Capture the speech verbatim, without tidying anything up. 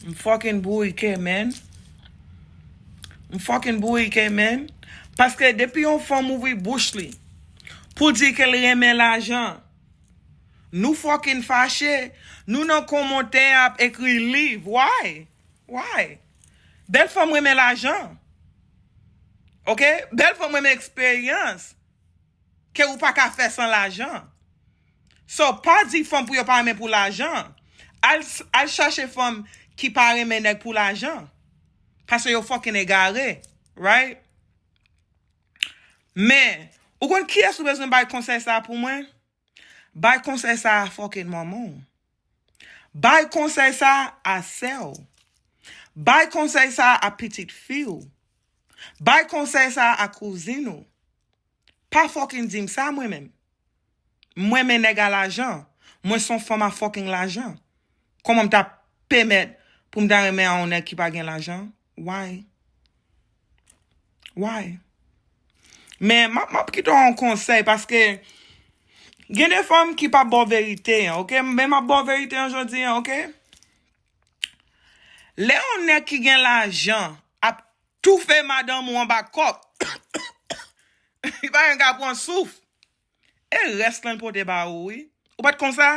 M fucking bourike, man. M fucking bourike, man. Paske depi yon fanm ouvri bouch li pou di ke l renmen lajan, nou fucking fache. Nou nan kòmantè ap ekri liv. Why? Why? Bèl fanm renmen lajan. Ok? Bèl fanm renmen eksperyans. Ke ou pa ka fè san lajan. So, pa di fanm pou yo pa renmen pou lajan. Al, al chache fanm ki pa renmen nèg pou lajan. Paske yo fucking egare. Right? Men, ou konn kiyès ou bezwen bay konsèy sa pou mwen? Bay konsèy sa a fucking manman w. Bay konsèy sa a sè w. Bay konsèy sa a pitit fi w. Bay konsèy sa a kouzin ou. Pa fucking di m sa, mwen menm. Mwen, men nèg a lajan. Mwen se yon fanm a fucking lajan. Kòman m ta pèmèt pou m ta renmen a yon nèg ki pa gen lajan? Why? Why? Men m ap, m ap kite w yon konsèy, paske gen de fanm ki pa ba w verite an, ok? Men m ap ba w verite an jodi an, ok? Lè yon nèg ki gen lajan ap toufe madanm ou anba kòb, li pa menm ka pran souf. E rès lan l pote ba ou, wi. Ou pa t konn sa?